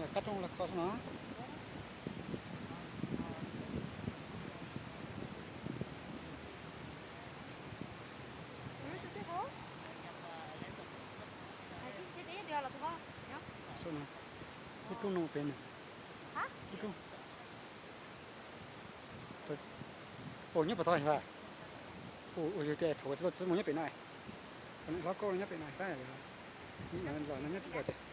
Qab rooj los kho no. Ub, rooj no pem no. Ub, rooj. Ub, nyob puas tau ha. Ub, yog tias thaum tsis tau txiv mus nyob pem no. Hlob Kauj nyob pem no, los no nyob pem no ces.